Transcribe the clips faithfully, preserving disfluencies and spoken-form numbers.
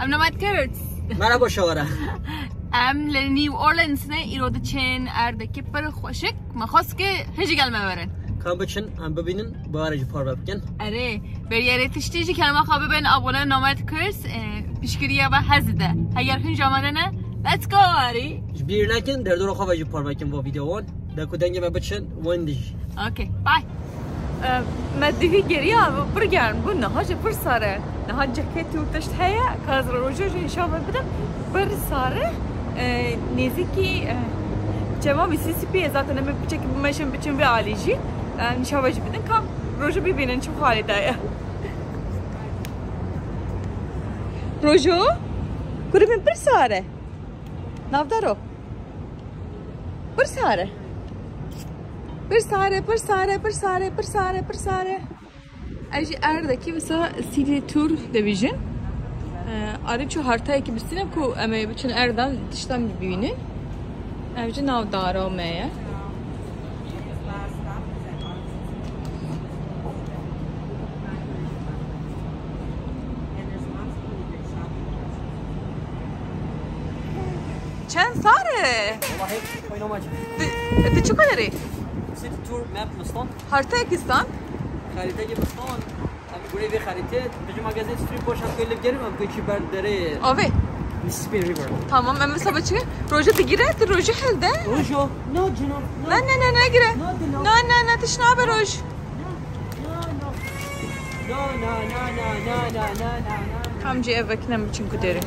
Em Nomad Kurds. Merhaba şawara. Em li New Orleans ne, îro diçin erdekî pir xweşik. Me xwest ke hê jî gel me werin. Ka em biçin, em bibînin, bi we re jî parve bikin. Erê, berî erê tiştî jî kerema xwe bibin abone Nomad Kurds, e, piştgiriya ve hez dide. Heger hûn jî amade ne, let's go Arî. Ji bîr nekin, derdora xwe ve jî parve kin va vîdeowan. De ku dengê me biçin, wan dî jî. Okey, bye. E, me divî geriya, pir germ bû, niha jî pir sar e. Niha ceket û tişt heye, ka ez roja jî nîşan ve bidim, pir sar e. E, nêzîkî, e, çema Mississippi ye zaten, em ê piçekî bimeşin biçin vê alî jî. E, nîşan ve jî bidin, ka roja bibînin çi halê de ye. Rojo, kurê min pir sar e. Navdaro. Pir sar e. Pir sar e, pir sar e, pir sar e, pir sar e, pir sar e. Ez jî erdekî wisa City Tour dibêjin. Ee, arê çû hartayekî bistîne ku em ê biçin erdan tiştan bibînin. Ev jî nav dara me ye. Çend sar e? Wala hep oynamacı. Di, di çi kadarî? City Tour map mistan. Harita Ekistan. Xerîteyê mistan. Em gurê vê xerîtê. Bijî magazin street boş em koy lifgerim em koy çi ber derê. Avê. Mississippi River. Tamam, em sabah çi? Roja digire, tu roja helde. Rojo. No, Cino. No. Ne, ne, ne, ne gire. No, Dino. Ne, ne, ne, tişt nabe roj. Em jî ev vekine em biçin ku derê.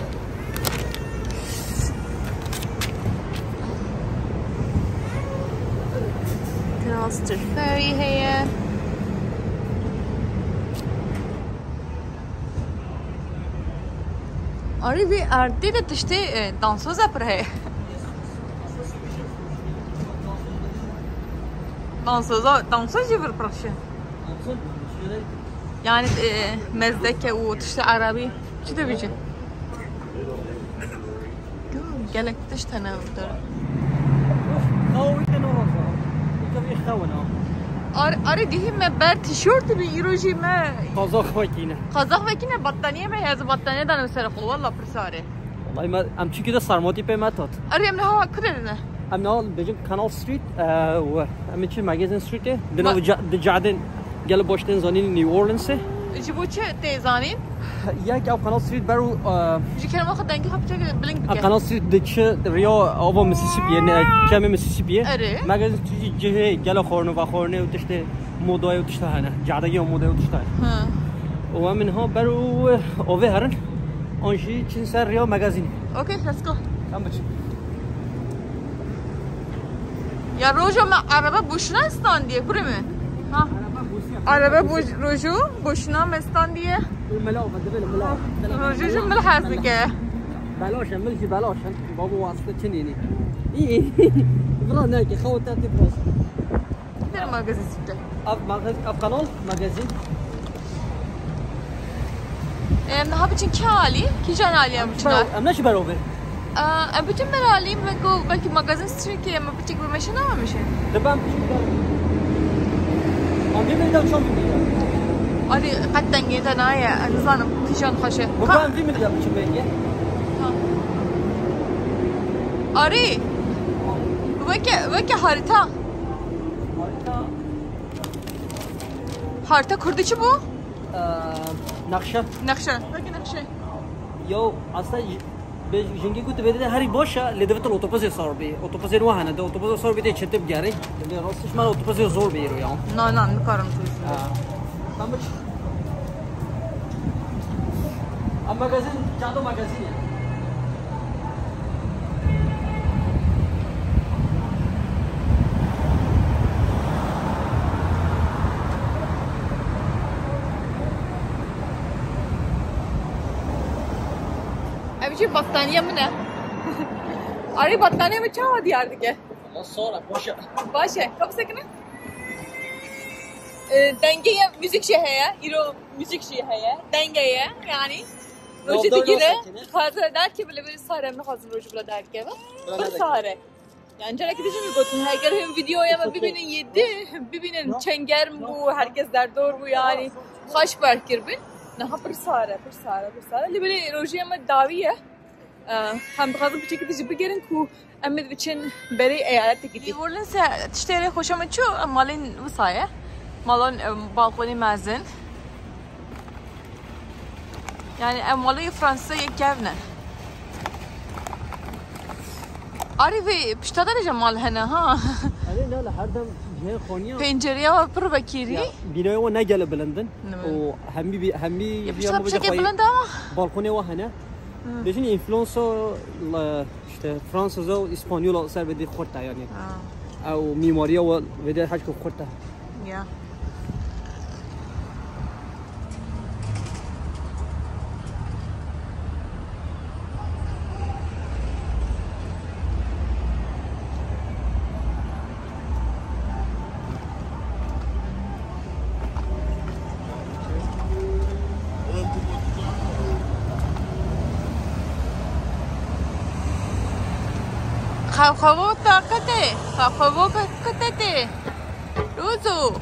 Canal Street Ferry heye. Arî vî erdê de tiştê, e, dansoza pir heye. Dansoza, dansoz jî vir pir xweş e. Yani, e, mezdeke û tiştê erebî. Çi dibêjin? Gelek tişt hene vir. Ar-, arê dihî me ber tişortî bî, îro jî me Qazax vekîne. Qazax vekîne, battaniye me heye, ez battaniye dane ser xwe, walla pir sar e. Wallahî me, em çikî de sermatî pê me tat. Arê em niha ku derê ne? Em niha bêjin Canal Street, e, û em ê çi Magazine Street e. Di Ma- nav ca-, di cadên gelo baş tên zanîn New Orleans e. Ji bo çi tê zanîn? Yek ev Canal Street ber û, e, Ji kerema xwe dengê xwe piçek bilind bike. Canal Street diçe riya ava Mississippi ye, ne, çemê Mississippi ye. Erê. Magazine Street cihê gelo xwarine, vexwarine û tiştê modayê û tişta hene. Cadegî ya modayê û tişta hene. Ha. Û em niha ber û, e, avê herin. An jî çin ser riya magazînê. Okey, let's go. Em biçin. Ya roja me araba boşuna standiye, kurê me. Ha. Araba boş-, rojo boşuna me standiye. Mela, mela. Rojo jî mil hez dike. Belaş e, mil jî belaş e. Babo wasta çinînî. Vira neke, xew te tê biraz. Derim magazin site. Ev magaz-, ev kanal, magazin. Em niha biçin kî alî? Kîjan alî em biçin? Em ne ji ber o vê? Aa, em biçin ber alî, me got belkî magazin street em biçik bi meşe namamişin. De ben biçin ber. Em vê meydan çan vê meydan. Arî qet dengê te naye, ez nizanim kîjan xweş e. Bu Ka- ben vê meydan biçin belki. Ha. Arî. Weke, weke harita. Harita. Harita kurdî çi bû? Ee, nexşe. Nexşe. Weke nexşe. Yo, aslında j-, be-, jingî ku tu vê de herî baş e, lê divêt otobusê sar bî. Otobusê nû hene, de otobusê sar bî de çetê bigerî. Lê rastî ji me re otobusê zor bî îro ya. Na, na, nikarim tu. Ha. Tamam. Em magazin, Cado magazin ya. Ev jî battaniye min e. Arî battaniye min çawa diyar dike? Valla sor e, baş e. Baş e. Ka bisekine? E, dengê ye, müzik jî heye. Îro müzik jî heye. Denge ye, yani. Rojî digire. Dixwaze derkeve, lê vê sare em nixwazin rojî bila derkeve. Pir sare. Yani carekî dijî min gotin, heger him videoya me bibînin yedi, bibînin çend germ bû, herkes derdor bû yani. Xweş berkir bin. Niha pir sar e, pir sar e, pir sar e. Lê belê rojê me dawî ye. Em dixwazin piçekî dijî bigerin ku em ê biçin berê eyaletekî dî. New Orleans e, tiştê rê xweşa min çû, malên wisa ye. Malan, em, balkonê mezin. Yani em malê Fransa yek kevne. Arî vê pişta derece mal hene ha. Erê, ne, her dem cihê xoniya. Pencereya pir vekirî. Ya, bînaya wan ne gele bilind in. Ne bilind. Û hemî bî-, hemî Ya, jî pişta hemî çekê xwayê bilind ama. Balkonê wan hene. Hı. Dibêjin influensa, la, işte, Fransiza û Îspanyola ser vê dê xurt e, yani. Ha. Ew mîmariya wan vê dê heyşkê xurt e. Ya. Xewxevo taqetê, xewxevo qetê. Rozo.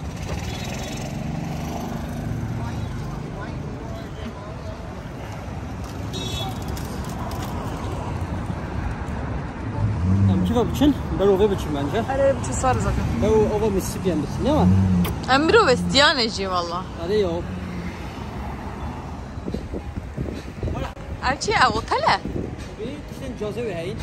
Em kîva biçin? Ber ove biçin bence. Erê, biçin sar zaten. Ber ova Mississippi em biçin, ne var? Em bir ove stiyane jî valla. Hadi ya. Ev çi ye? Ev otel e? Vê tiştên cazê wê heyî.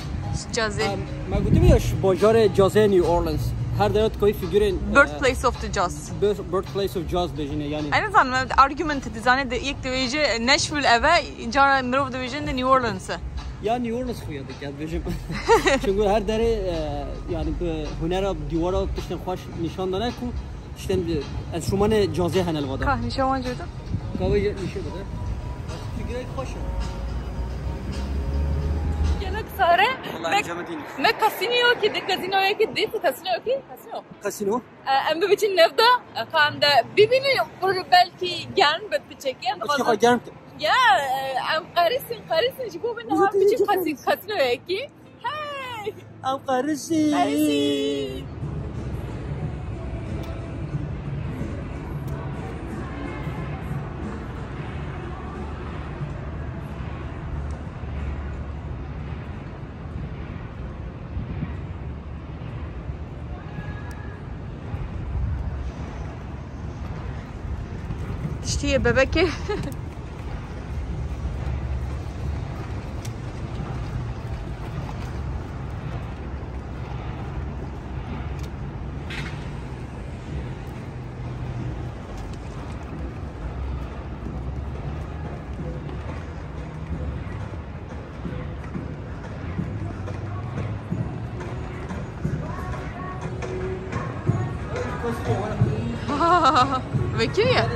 Cazê. Em, me gotiye ya, ji bajarê cazê New Orleans. Her dere tu koyî figurên, e, Birthplace of the jazz. Birth-, birthplace of jazz bêjine yani. Ez nizanim, argument dizane de yek dibêje Nashville ev e, cara mirov dibêje de New Orleans e. Ya New Orleans xuya dike, dibêjim. Çünkü her dere, e, yani bi hunera dîwara tiştên xweş nîşan dane ku Tiştên, ez şûmanê cazê hene li vada. Ka nîşe wan jê de? Ka wê jê nîşe bide. Figurek xweş e. Gelek sare. Vallahi me, cemedîn. Me kasînoyekê de, kasînoyekê de, kasînoyekê, kasîno. Kasîno? E, em bibiçin navda, e, ka em de bibînin, qur belkî germ bit piçekê. Em dixwazin germ. Ya, e, em qerisîn, qerisîn ji bo min niha biçin kasî-, kasînoyekê. Hey! Ew qerisî. Qerisî. Tiştî ye bebekê. Vekî ye?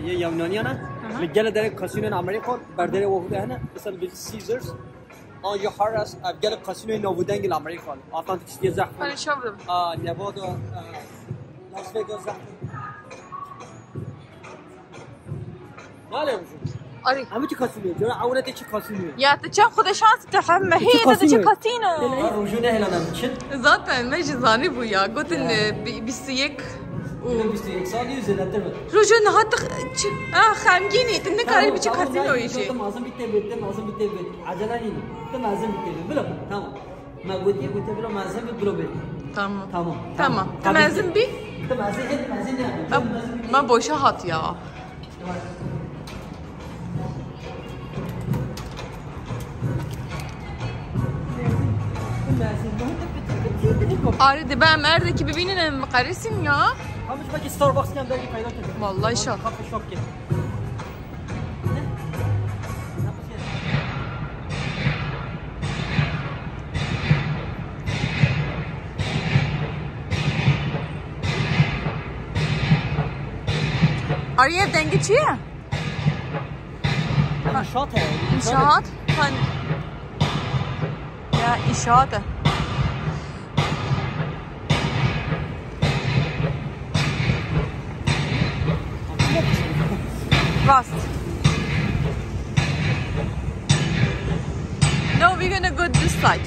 Yê Yunaniyana. Aha. Li gelek derê kasînoyên Amerîka, berderê we hûdê hene, mesela Little Caesars. An ji Harrah's, ev gelek kasînoyên navûdengî li Amerîka ne. Atlantic City zehf in. Hani şov dibin. A, Nevada, a, Las Vegas zehf in. Nale Rojû. Arî. Hemû çi kasîno ye? Cora ewletê çi kasîno ye? Ya, tu çend xwe de şans te hem mehê de çi kasîno ye? Kasîno. Ha, Rojû nehêlana biçin. Zaten me jî zanî bû ya. Gotin, ya, e, bi-, bîst û yek û bîst û yek sal û zêdetir be. Rojû niha tu ç-, ah, xemgîn î. Tu nikarî biçî kasînoyê jî. Tamam, tamam, tamam. Te mezin bî, te bê, te mezin bî, te bê. Acele nîne. Te mezin bî, te bê. Bila, tamam. Me gotiye, gotiye bila mezin bî, bila bê. Tamam. Tamam. Tamam. Te mezin bî? Te mezin, hep mezin ne? Me, me boşa hat ya. Arê, dibe em erdekî bibînin, em qerisîn ya. Hem ji belkî Starbucks kem dergî peyda kir. Vallahi şok. Kafe şok kir. Arê, dengê çi ye? İnşaat herhalde. İnşaat. Sen ya, inşaat. Rast. No, we're gonna go this side.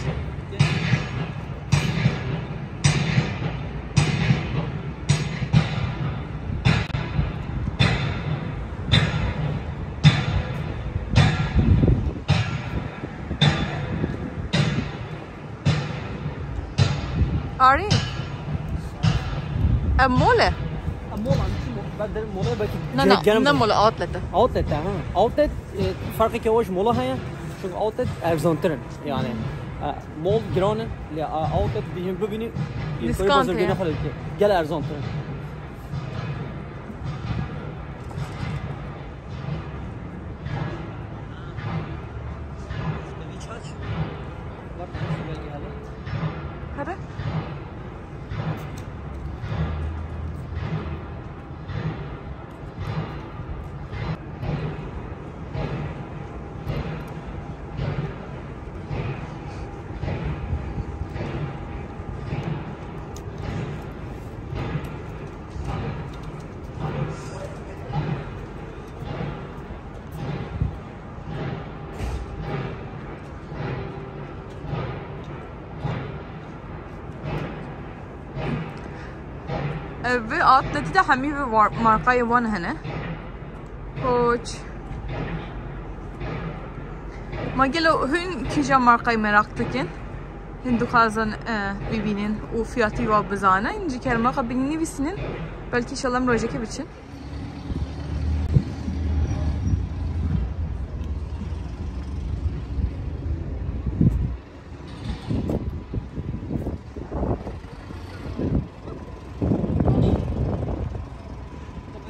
Arê. Ev mol e? Em mola, em çi mo-, ben derim mola belki Ne, ce-, ne, gelen ne mol e, outlet e. Outlet e, ha. Outlet, e, farkı ki hoş mola heye. Çünkü outlet erzantirin yani. E, mol giran e, ya, e, outlet bihim bibini. Niskante ya. Gel erzantirin. Hadi. Ev vê outletî de hemî vê war-, markayê wan hene. Koç. Ma gelo hûn kîja markayê meraq dikin? Hûn dixwazin, e, bibînin û fiyatî wa bizanin? Ji kerema xwe binî nivîsînin. Belkî inşallah em rojekê biçin.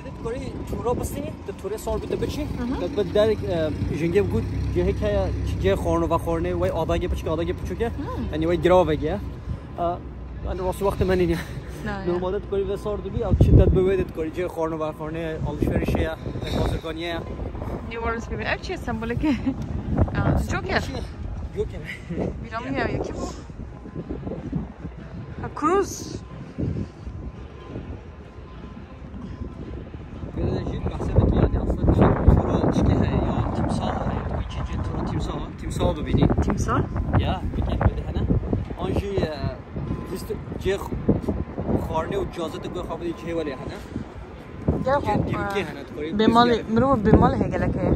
Tu korî tûra bistînî, tu tûrê sor bî tu biçî. Hı hı. Tu bi derek, e, jingê bi got cihek heye, cihê xorno ve xornê, wey adagê piçik, adagê piçûk e. Hı. Yanî wey giravek e. E, yanî rastî wextê me nîne. Na, ya. Normalde tu korî ve sor dibî, ew çi te bi wê de tu korî cihê xorno ve xornê, alışverişê ye, bazirganiyê ye. New Orleans gibi. Ev çi ye sembolek e? Aa, Joker. Joker. Bîra min ya, ya, kim bu? Ha, Cruz. Gelê jî behsê dike, yanî aslında çi tûra çikê heye ya, timsah heye, tu çi cihê tûra timsah, timsah bibînî. Timsah? Ya, bikê bi hene. An jî, e, lîst cihê xarnê û cazê tu guh xwe bidî cihê welê hene. Ya, cihê, e, dîrokê hene, tu korî bêmalê, mirov bêmalê heye gelek heye.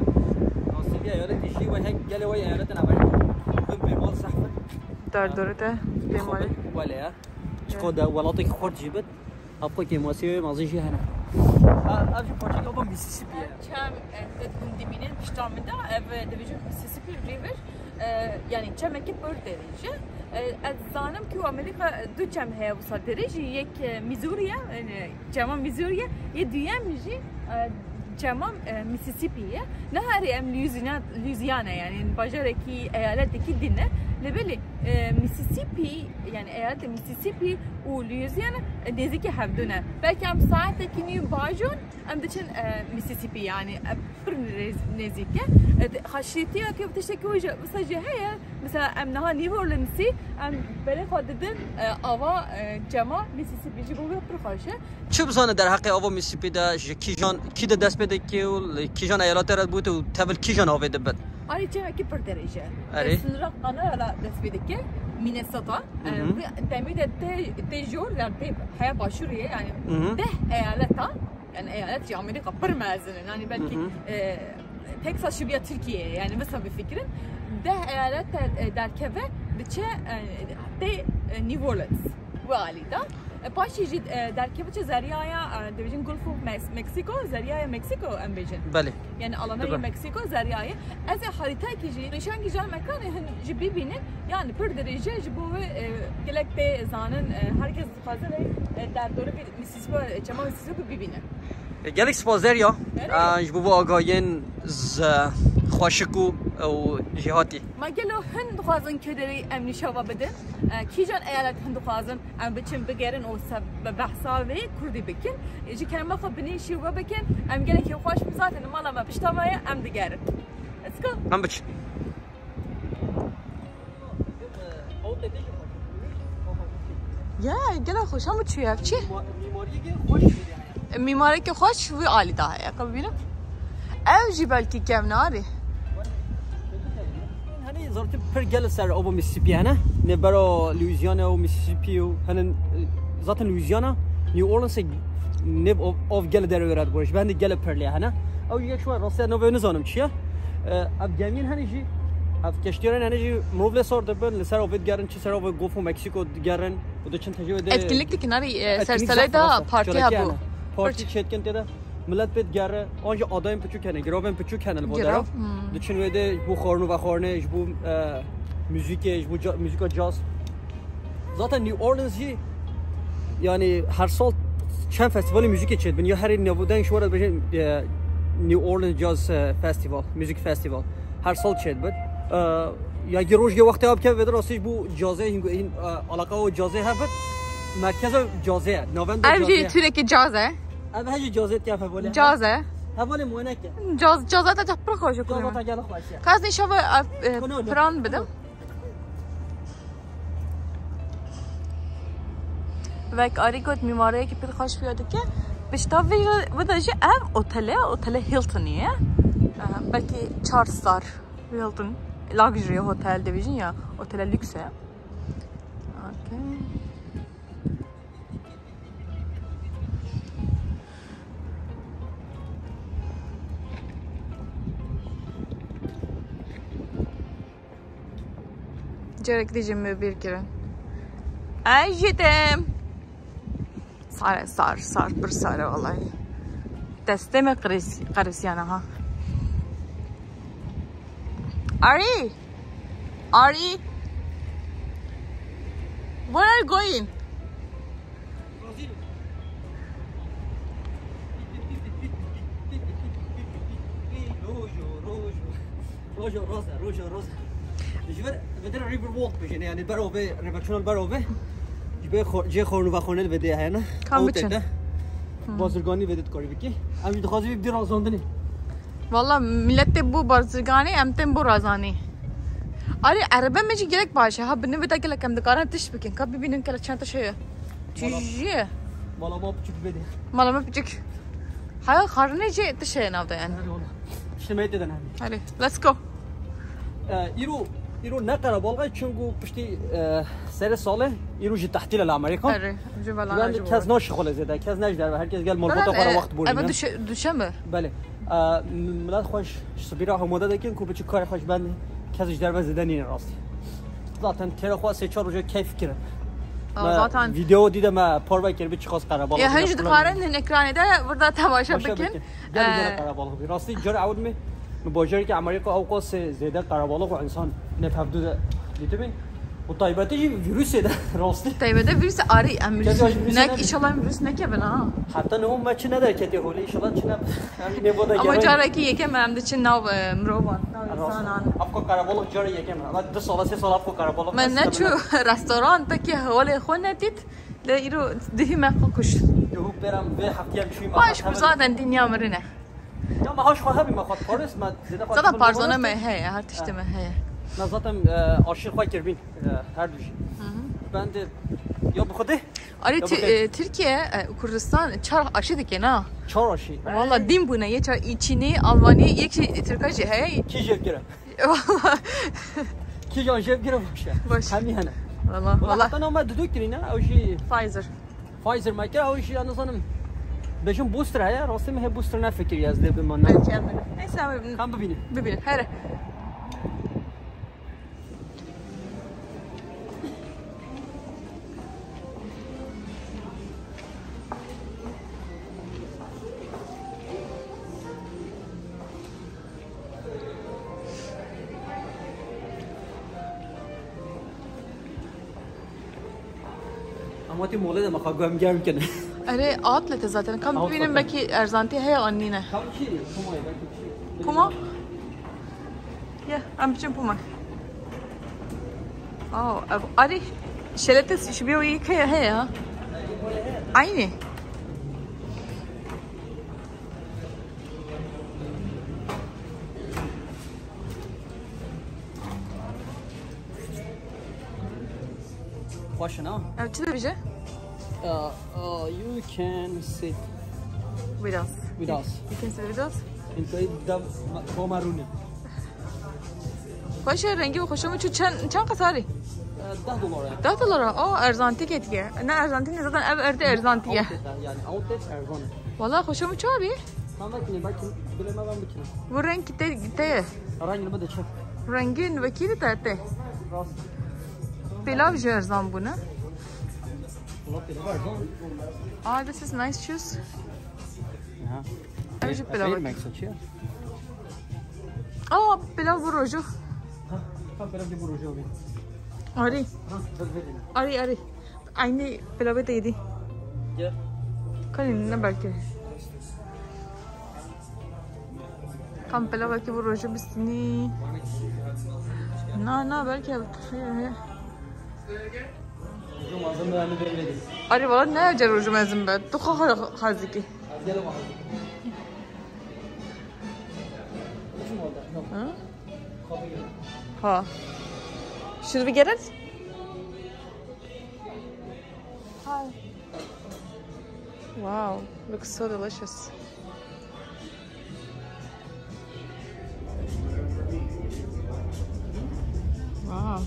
Aslında ya, yanî tişî we hek gelê we eyaletên ev bêmal zehf in. Derdorê te bêmalê. Wele ya. Çiqo de welatekî xurt jî bit. Apko kêmasiyê mezin jî hene. Ha, ev jî parçeyek ava Mississippi ye. Çem, e, te hûn dimînin pişta min de, ev, e, dibêjin Mississippi River, e, yanî çemekî pir dirêj e. E, ez zanim ku Amerîka du çem heye wisa dirêj, yek, e, Missouri ye, yanî çema Missouri ye, yê duyem jî, e, çema, e, Mississippi ye. Niha erê em Louisiana, Louisiana, yanî bajarekî, eyaletekî din e. Lê belê, e, Mississippi, yanî eyaletê Mississippi û Louisiana, e, nêzîkî hevdû ne. Belkî em saetekî nî bajon, em diçin, e, Mississippi, yanî, e, pir nêz-, nêzîk e. E, de-, xweşîtiya ku tiştekî wê jî, wisa jî heye. Mesela em niha New Orleansî, em belê xwe didin, e, ava, e, çema Mississippi, ji bo wê pir xweş e. Çi bizane derheqê ava Mississippi de, ji kîjan, kî de dest pê dike û li kîjan eyaletê re dibûte û tevil kîjan avê dibit? Arê çemekî pir dirêj e. Erê. E, sinira Kanada dest pê dike, Minnesota. Hı hı. E, bi demî de tê, tê jor, yanî tê heya başûrê ye, yanî Hı hı. deh eyaleta, yanî eyalet jî Amerîka pir mezin in. Yanî belkî, Hı hı. e, Texas jî biya Tirkiyeyê, yanî wisa bifikirin. Deh eyalet der-, e, derkeve diçe, e, tê, e, New Orleans. Wê alî de. E, paşê jî, e, derkeve çi zeryaya, e, dibêjin Gulf of Mex-, Mexico, zeryaya Mexico em bêjin. Belê. Yanî alana Dibe. Mexico zeryayê. Ez ê harîtayekî jî nîşankî jan mekanê hin jî bibînin. Yanî pir dirêj e, ji bo wê, e, gelek tê zanin, e, herkes dixwaze vê, e, derdorê vê Mississippi, e, çema Mississippi bibîne. E, gelek spas Derya. Erê. E, ji bo vê agahiyên z-, xweşik û, û jêhatî. Ma gelo hin dixwazin kê derê em nîşa we bidin? E, kîjan eyalet hin dixwazin em biçin bigerin û se-, bi behsa vê kurdî bikin? E, ji kerema xwe binêşî we bikin. Em gelekî xweş bin zaten mala me pişta me ye, em digerin. Let's go. Em biçin. Ya, gelek xweş, hemû çûye ev çi? Mîmariyeke xweş. Mîmariyeke xweş wî alî da heye, ka bibînim. Ev jî belkî kevn e arê. Hani zaten pir gel ser ava Mississippi hene. Nêbera Louisiana û Mississippi û hene, zaten Louisiana, New Orleans nêv av, av gel derê wê re dibore. Ji ber hindê gel pir lê hene. Ew yek şuan rastî navê nizanim çi ye. E, ev gemiyên hene jî Ev keştiyarên hene jî mirov lê sar dibin, li ser avê digerin, çi ser avê Golf of Mexico digerin û diçin tejê wê de. Etkinlik dikin, arî, e, etkinlik serserê zaf de rast e. Partî hebû. Partî çêdikin tê de. Millet pê digere, an jî adayên piçûk hene, giravên piçûk hene li bo dera. Girav, hmm. Diçin wê de ji bo xwarin û vexwarinê, ji bo, e, muzîkê, ji bo ca-, muzîka caz. Zaten New Orleans jî, yani her sal çend festîvalê muzîkê çêdibin. Ya herî navdeng ji we re dibêjin, e, New Orleans Jazz, e, Festival, Music Festival. Her sal çêdibin. E, ya ki rojgê wextê ha bikeve vê de rastî ji bo cazê, hîn, hîn, e, alaqa o cazê hebit. Merkeza cazê ye, navenda cazê ye. Ev jî tûrekî caz e. Ev hejî cazê diye hevalê. Caz e. Hevalê muenek e. Caz, caz zaten pir xweş e. Caz zaten gelek xweş e. Qas nîşa ve, e, piran bidim. Wek Arî got, mîmariyekî pir xweş xuya dike. Pişta vê re, vê de jî ev otele, otele Hilton'î ye. Aha, belkî çar star Hilton, luxury hotel dibêjin ya, otele lüks e. Okey. Carek dî jî min bîr kirin. Ay jî dem. Sar e, sar, sar, pir sar e wellahî. Destê me qirîs-, qirîsiyane ha. Arî! Arî! Where are you going? Rojo, rojo. Rojo roze, rojo roze. Ji vir, vê dir River Walk bêjin, yani ber avê, rêveçûna li ber avê. Ji ber xo-, cihê xwarin û vexwarinê li vê dê heye ne. Kam biçin? Bazirganî vê dê dikarî bikî. Em jî dixwazî bî razandinê. Valla millet tê bo bazirganî, em tên bo razanî. Arî, erebe me jî gelek baş e. Ha, binê vê de gelek em dikarin tişt bikin. Ka bibînin kele çend tişt heye. Tijî. Mala ma piçûk vê dê. Mala me piçûk. Haya xwarinê jî tişt heye nav de yani. Hadi oğlum. Tiştê me tê de ne? Hadi, let's go. E, îro, îro ne qerebalix e, çunku piştî, e, serê salê, îro jî tehtîl e li Amerîka. Erê, ji vela. Ji ben ne ji kes bo. Naşixule zêde, kes ne ji derve, herkes gel malbata xwe re wext borîne. Eve duşe-, duşeme? Belê. E, m-, millet xwe ji sibî re amade dikin ku biçi karê xwe ji ben kes ji derve zêde nîne rastî. Zaten têra xwe sê çar roja keyf kirin. Aa, me zaten video dî de me parve kir, bi çiqas qerebalix. Ya, hûn jî dikarin hin ekranê de burada temaşa bikin. Gelek, gelek qerebalix bî. Rastî cara ewil me, min bajarekî Amerîka ewqas zêde qerebalix û însan ne hevdu de dîtibî. Û taybetî jî vîrusê de rastî. Taybetî vîrusê arî em nek, înşallah vîrus nekevin ha. Heta niho me çi ne derketê holê, înşallah çi ne. Em nêbo de. Ama carekî yekem em diçin nav, e, mirovan, nav însanan. Ewqas qerebalix cara yekem. Ama du sala, sê sala ewqas qerebalix. Me neçû restoran, tekî holê xwe nedît. Lê îro dihî me xwe kuşt. Yuhu pêra min vê heftiyê em çûyî. Baş bû, zaten dinya mirine. Ya me haş xwe hebî, me xwe paris, me zêde xwe. Zaten parzona me heye, her tiştê me heye. Me zaten, e, aşîr xwe kirbîn, e, her du jî. Hı hı. Ben de ya bi xwe de. Arî, e, Tirkiye, e, Kurdistan çar aşî dike na? Çar aşî. Valla din bûne, yê çar, Çînî, Almanî, yek jî Tirka jî heye. Kî jêr kire? Valla. Kîjan jêr kire baş e. Baş. Hemî hene. Valla, valla. Heta name dudu kirîne, ew jî Pfizer. Pfizer me kir, ew jî ya nizanim. Bêjim booster heye, rastî min hê booster nefikiriye ez lê bimana. Belki em bibînin. Neyse, em bibînin. Kan bibînin. Bibînin, here. Ama tê mole de me xwe germ germ kene. Erê, outlet e zaten. Kam bibînim, belkî erzantî heye an nîne. Tam kî? Puma ye, belkî bir şey. Puma? Ye, em biçin Puma. Oh, ev arî şelete şibiyo iyi ki heye ha. Aynı. Xweş in, ha? Ev çi dibêje? Uh, uh, you can sit with us. With us. You can sit with us. Enjoy the Pomaruni. Xweş e, rengî xweş e. Çend, çend qasarî? Eh, deh dolar e. Deh dolar e? O, erzantî ketiye. Ne erzantî ne, zaten ev erdê erzantî ye. Outlet e, yani outlet erzan e. Wala xweş e, çawa bî? Tam vekine, belki bileme ben bikine. Bu renk te, te ye. Rengini mi de çek. Rengên wekî de te te. Pilav jî erzan bûne. Ah, this is nice juice. Aha. Ev jî pilav. Aa, pilav bu rojo. Ha, pilav bu rojo abi. Arî. Ha, ver, ver. Arî, arî. Aynı pilavê te yedî. Gel. Kanî ne belki. Kam pilavekî bu rojo bistînî. Na, na, belki ev. Arî, valla ne ece rojo mezin be. Tu xwe xwe xazikî. Ha? Ha. Should we get it? Hi. Wow, looks so delicious. Wow.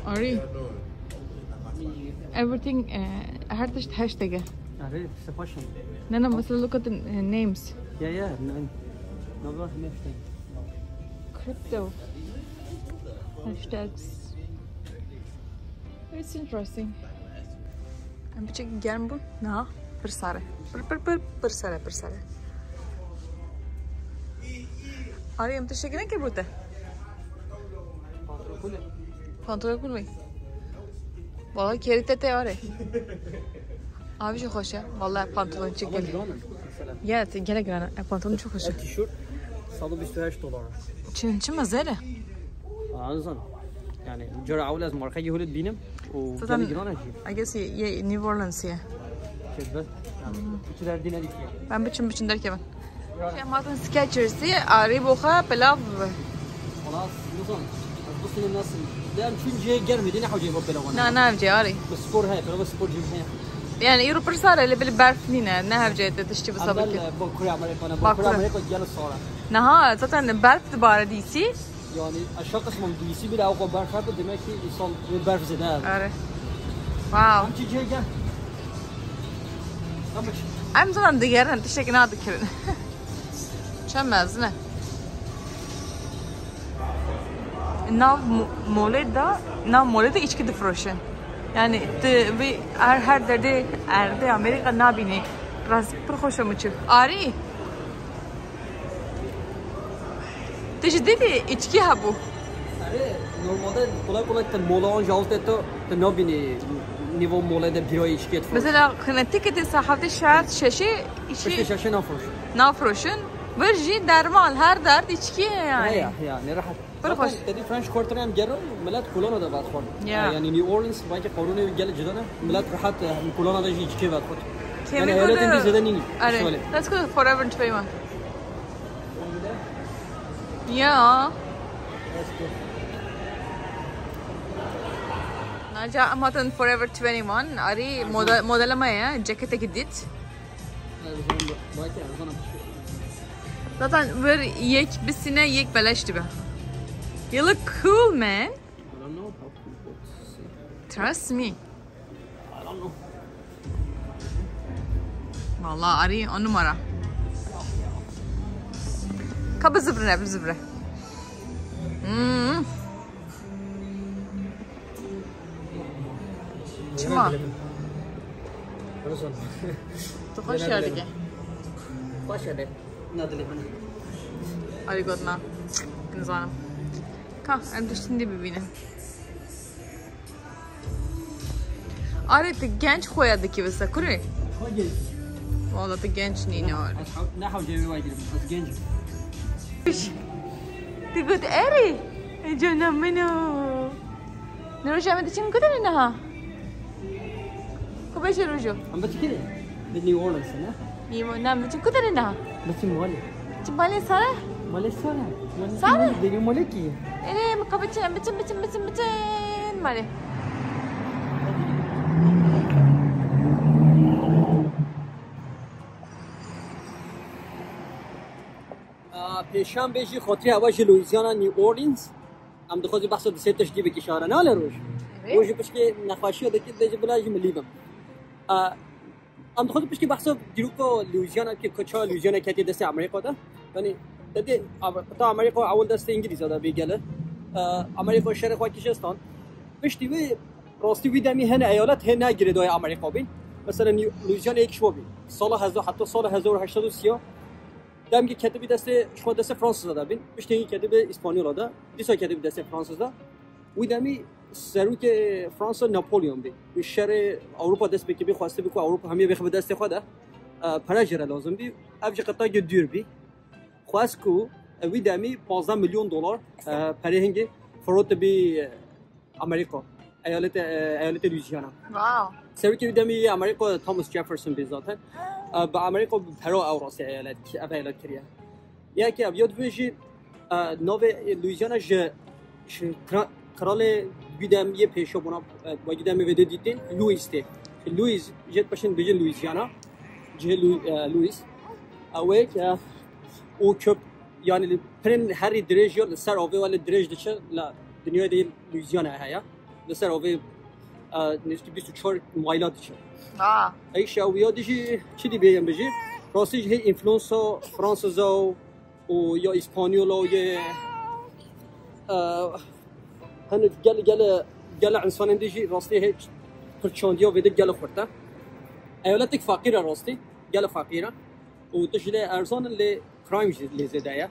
Arî. Everything, eh, her tişt hashtag e. Arî, sepaşın. No, no, mesela look at the, eh, names. Yeah, yeah, no, no, no, no, no. Crypto. Hashtags. It's interesting. Em biçek germ bû. Niha pir sar e. Pir, pir, pir, pir sar e, pir sar e. Arî, em tiştekî nekir bû te? Pantolon kul e. Pantolon kul e. Valla kerî te te are. Abi jî xweş e. Valla pantolon çi Ama gel. Giran e, mesela. Ya, te gelek giran e. E, pantolon çok hoş. E, tişört, sadu bîst û heşt dolar. Çin, çi mezele? Anzan. Yani, cara ewil ez markayê hûlê dibînim û Zaten, gelek giran e jî. I guess ye, ye New Orleans ye. Çi be? Yani, iki derdine dikiyor. Ben biçim biçim derkevin. Şey, matın Skechers'ı, arî boxa pilav. Xelas, nizam. Ez bistinim nasıl? Dem çün cihê germê, dîne hewcê bo pilav. Na, na, hewcê arî. Bi spor heye, pilav spor cihê heye. Yani, îro pir sar e, lê belê berf nîne, ne hewcê te tiştî bi sabir Evvel, kir. e, bo kura Amerikana, bo Bak kura kura. Amerika gel sara. Naha, zaten berf dibare dîsî. Yani aşağı kısmım duyusu bile o kadar berf abi, demek ki insan bir berf zede abi. Are. Wow. Amca gel gel. Tamam. Em zaten digerin, tiştekî nadikirin. Çend mezin e. Nav mo-, molê de, nav molê de içki difroşin. Yani ti vî her, her derdê erdê Amerika nabînî. Rast pir xweş e miçik. Arî. Tu jî dîtî îçkî hebû? Erê, normalde kolay kolay te mola an jawz de tu, tu nabînî nîvo mole de bîrayê îçkê difiroşin. Mesela, xine tiketê saet heftê şeş, şeşê îçkî Piştî şeşê nafiroşin. Nafiroşin. Vir jî derman, her derd îçkî ye yani. Heya, yani rehet. Pir xweş. Zaten te dî French Quarter em gero, millet kolona de vedixwar. Ya. Yani New Orleans, belki qanûnê gel cida ne, millet rehet, e, kolona de jî îçkê vedixwar. Can we go to Eyaletên dî zêde nîn. Erê. Şöyle. Let's go to Forever twenty-one. Ya. Naca em hatin Forever twenty-one. Arî mode-, modela me ye. Ceketekî dît. Zaten vir yek bisîne yek beleş dibe. You look cool, man. I don't know how people see. Trust me. I don't know. Vallahi arî on numara. Ka bizibrine, bizibre. Hmm. Çima? Tu xweş şer dike. Xweş e be. Na dilê min e. Arî got na. Nizanim. Ka, em tiştî dî bibînin. Arê, tu genç xoya dikî visa kurê? Xwe genç. Wala tu genç nîne arê. Ne hewce wê wayê giribim. Ez genc im. Tu got erê? Ey cana min o. Ne roja me diçin ku derê niha? Ku beşe rojo? Em bi çi kirê? Bi New Orleans ne? New Orleans. Em diçin ku derê niha? Biçin malê. Çi malê sare? Malê sare. Malê Sare? Sare. Dêrî malê kî? Erê, em ka biçin, biçin, biçin, biçin, biçin malê. Aa, pêşan bêjî xatirê hewa ji Louisiana, New Orleans. Em dixwazî behsa di sê tiştî bikî şara. Ne ale roj? Evet. Roj ji pişkê nexweşiya dikî, dibêje bila ji milî bim. Aa, Em dixwazin piştî behsa dîroka Louisiana, ki çawa Louisiana ketiye destê Amerîka de. Yanî, te dê, Amer-, ta Amerîka ewil destê Îngilîza de bî gele. E, Amerîka şerê xwe kişe stand. Piştî wî, rastî wî demî hene eyalet hê ne girêdayê Amerîka bîn. Mesela, New-, Louisiana yek ji wan bî. Sala hezar, heta sala hezar û heşt sed û sî, demkî ketibî destê, ji xwe destê Fransiza de bîn. Piştî hingî ketibî Îspanyola de. Dîsa ketibî destê Fransiza. Wî demî serokê Fransa Napolyon bî. Wî şerê Ewropa dest pê kir bî, xwestibî ku Ewropa hemî bixe bi destê xwe de, e, pere jê re lazim bî. Ev jî qetakê dûr bî. Xwest ku, e, wî demî pazdeh milyon dolar, e, perê hingê firotibî, e, Amerîka. Eyaletê, e, eyaletê Louisiana. Wow. Serokê wî demî yê Amerîka Thomas Jefferson bî zaten. E, bi Amerîka bi pera ew rastî eyalet, ev eyalet kiriye. Yekê ev ya dibê jî, e, navê Louisiana ji, ji kra-, kralê wî dem yê pêşo bûna, e, wekî demê vê dê dîtîn, Louis tê. Louis, jê dipeşin dibêjin Louisiana, cihê Lou-, e, Louis. Ew ê ke û köp, yanî li pirên herî dirêj ya li ser avê wele dirêj diçe, li dinyayê de Louisiana heye. Li ser avê, e, nêzîkî bîst û çar mayla diçe. Aa. Ey şewiya dijî çi dî bêyem bijî? Rastî jî hê înfluensa Fransiza û, û ya Îspanyola û yê, e, hene gel, gel, gel insanên dijî rastî hê pirçandiya vê de gel xurt e. Eyaletek feqîr e rastî, gel feqîr e. Û tişt lê erzan in lê crime jî lê zêde ye.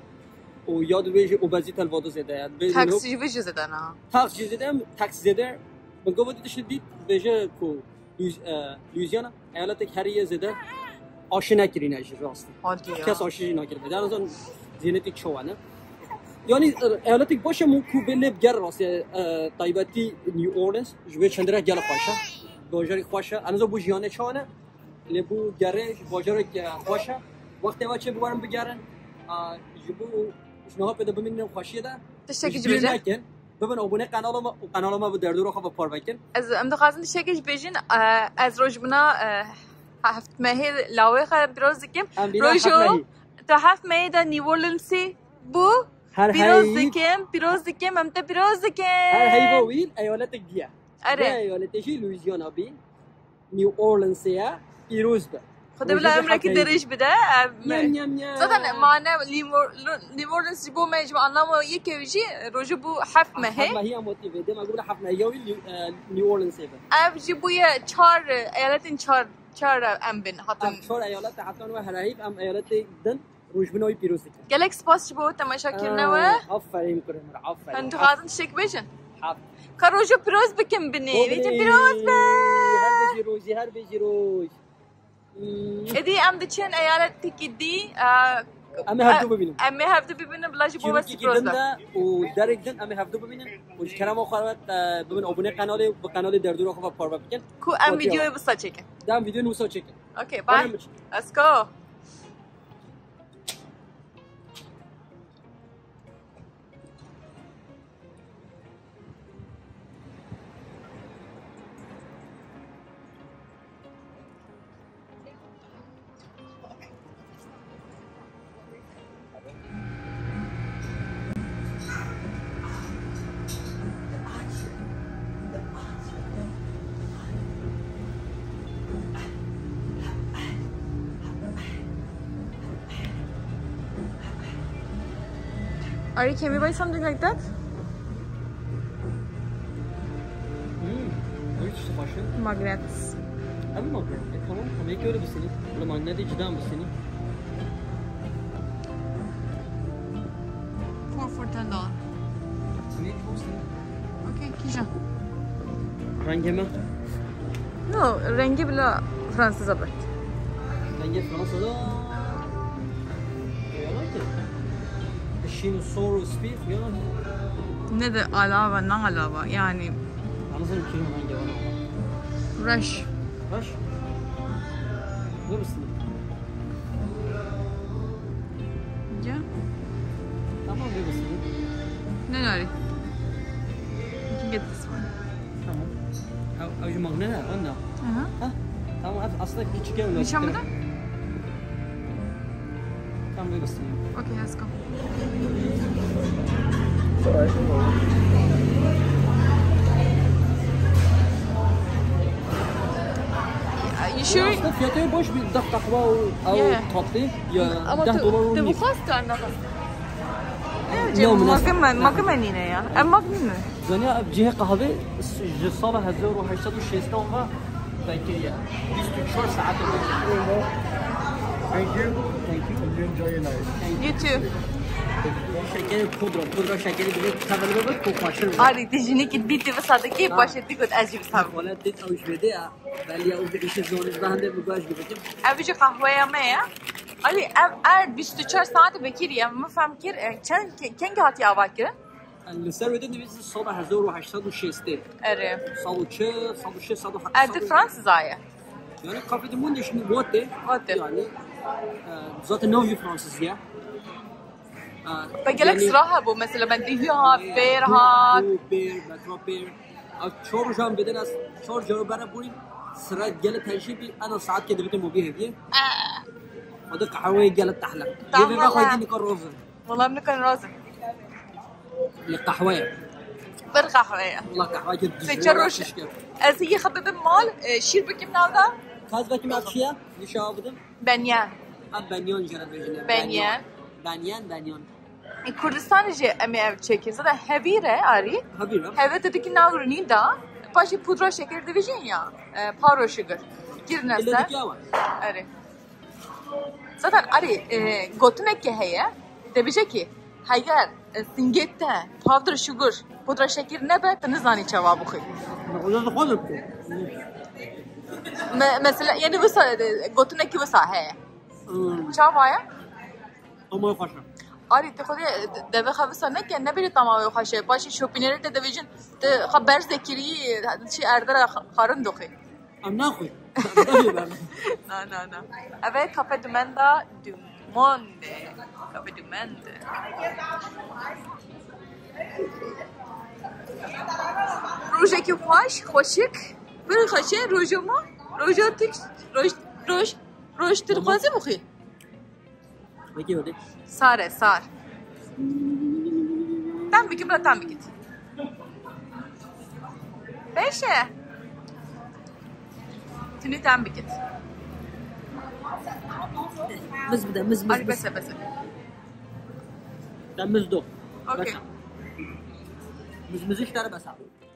Û ya dibê jî obezîte li vado zêde ye. Dibê Tax jî vê jî zêde ne? Tax jî zêde, em tax zêde. Min gava dî tişt dît, dibêje ku Louis-, e, Louisiana eyaletek herî yê zêde aşî nekirîne jî rastî. Hadi ya. Kes aşî jî nakirîne. Dana zan zênetî çawa ne. Yanî, e, eyaletek baş e, min ku bê lê bi ger rastî, e, taybetî New Orleans, ji wê çendire gel xweş e. Bajarî xweş e. Em zan bo jiyanê çawa ne? Lê bû gerê ji bajarek, e, xweş e. Wextê we çê bi werin bigerin, e, ji bo ji niha pê de bimînin xweşiyê de. Tiştekî ji bîr nekin. Bibin abone qenala me û qenala me bi derdora xwe ve parve kin. Ez, em dixwazin tiştekî ji bêjin, e, ez rojbina, e, heft mehê lawê xwe pîroz dikim. Em bîna Rojo, heft mehî. Tu heft mehê de New Orleansî bû. Her pîroz heyv- dikim, pîroz dikim, em te pîroz dikin. Her heyva wî eyaletek diye. Erê. Vê eyaletê jî Louisiana bî. New Orleansê ye, pîroz be. Xwedê bila emrekî dirêj bide. Nyam, nyam, nyam. Zaten mane New Or-, New Orleans ji bo me, ji anlama yekê jî rojo bû heft mehê. Heft mehî em wetî vê. Dema gula heft mehî ya wî New, e, New Orleansê be. Ev jî bûye çar, e, eyaletên çar, çar, e, em bin hatin. Ev çar eyalet hatin we herahîf em eyaletê din. Rojbina wî pîroz dikin. Gelek spas ji bo temaşakirina we. Aa, aferîn kurê min, aferîn. Hûn dixwazin tiştek bêjin? Aferîn. Ka rojo pîroz bikin binê. Bêjin pîroz be. Her bijî rojî, her bijî roj. Hmm. Êdî em diçin eyaletekî dî, e, em ê hevdu bibînin. Em ê hevdu bibînin, bila ji bo we pîroz be. Çîrokekî din de û derek din em ê hevdu bibînin. Û ji kerema xwe re, e, bibin abone qenalê, bi qenalê derdora xwe ve parve bikin. Ku em vîdeoyê wisa çêkin. Dem vîdeoyê wisa çêkin. Okay, bye. Let's go. Ari, can we buy something like that? Hmm, bu hiç işte başı. Magnet. Abi magnet. E, tamam, tamam. Belki öyle bir seni. Böyle magnet hiç daha bir seni. Four for ten dollar. Ne olsun? Okay, kîjan? Rengê me? No, rengê bila Fransiza be. Rengê Fransiza. Eyala ki. Şîn û sor û spî, xuya. Ne de alava, ne alava, yani. Anasını kimin hangi var ama? Rush. Rush? Ne misin? Ya. Tamam, ne misin? Ne nari? You can get this one. Tamam. Ew, ew ji magnet e, wenda. Aha. Ha? Tamam, ev aslında küçük ev. Nîşan bide. Tamam, we bistînin. Okay, let's go. Sure. Aslında fiyatı boş bir dak kahve o, o Yeah. tatlı. Ya Ama deh tu, dolar tu olmuyor. Bixwast kar nexwast. Ne Ne bileyim, o münasebet? Magime, magime nîne ya. Em magime. Zanya cihê qehwê ji sala hezar û heşt sed û şêst ve vekiriye. Bîst û çar saet vekiriye. Thank you. Thank you. Enjoy your night. You too. Şekerê pudra, pudra şekerî divê tevil bibe, ku xweşin be. Arî, tu jinekî dibî tu wisa dikî, Ha. Paşê tu got ez jî wisa bikim. Wala tu ew ji vê de ya. Belê ya, û bi îşê zonî, ez hende bi baş dibitim. Ev jî qehweya me ye. Arî, ev, ev bîst û çar saet vekirî ye. Min fehm kir, e, çend, ke-, kengî hatiye ava kirin? Li ser wê de nivîsî sala hezar û heşt sed û şêstê. Erê. Sal û çi, sal û şêst, sal û heft, Ev sal di û Fransîza ye. Yani Café du Monde şimdi Bote. Bote. Yani, e, zaten nav jî Fransîz ye. E, Ve gelek yani, sira hebû. Mesela ben dihî hat, e, pêr hat. Pêr, metro pêr. Ev çar rojan bidin ez çar caro bere bûrî. Sira gelek tejî bî, ena saet ke dibitin mobî hediye. E. Xwedê qehweyê gelek tehle. Tam Yê vê valla. Xwedî nika roz in. Wala min nikan razim. Li qehweyê. Bir qehweye. Wala qehweyê Sê çar roj. Şişke. Ez yê xwe bibim mal, e, şîr bikim nav da. Kaz bakayım ev çi ye? Nişa bidim. Benyen. Ha, benyan jere dibêjin. Benyen. Benyen, benyan. E, Kurdistan jî em ê ev çekin. Zaten hevîr e, arî. Hevîr e. Hevîr te dikî nav rûnî da. Paşê pudra şeker dibêjin ya. E, paro şeker. Kirine Dile ser. Dikî awa. Erê. Zaten arî, e, gotinekê heye. Dibêje ki, heger, e, singê te powder sugar, pudra şeker nebe, tu nizanî çawa bixwî. Oda da xwe de Me-, mesela, yani wisa, e, gotinekî wisa heye. Hmm. Çawa ye? Ama xweş e. Arî, tu xwedê, e, devê xwe wisa neke, nebêje tama wê xweş e. Paşê şopînerê te dibêjin, tu xwe berz de kirî, çi erdera xarin doxî. Em naxwin. Na, na, na. Ev e Café du Monde. Du Monde. Café du Monde. Rojekî xweş, xweşik. Pir xweş e, rojo me. Rojo tik, roj, roj, roj tirxwazî bixwî. Wekî wekî. Sar e, sar. Tam bikit, bira tam bikit. Beş e. Tuni tam bikit. Miz bide, miz, miz, Hadi miz. Bes e, bes e. Tam miz do. Okey. Bes e. Miz, miz işte bes e.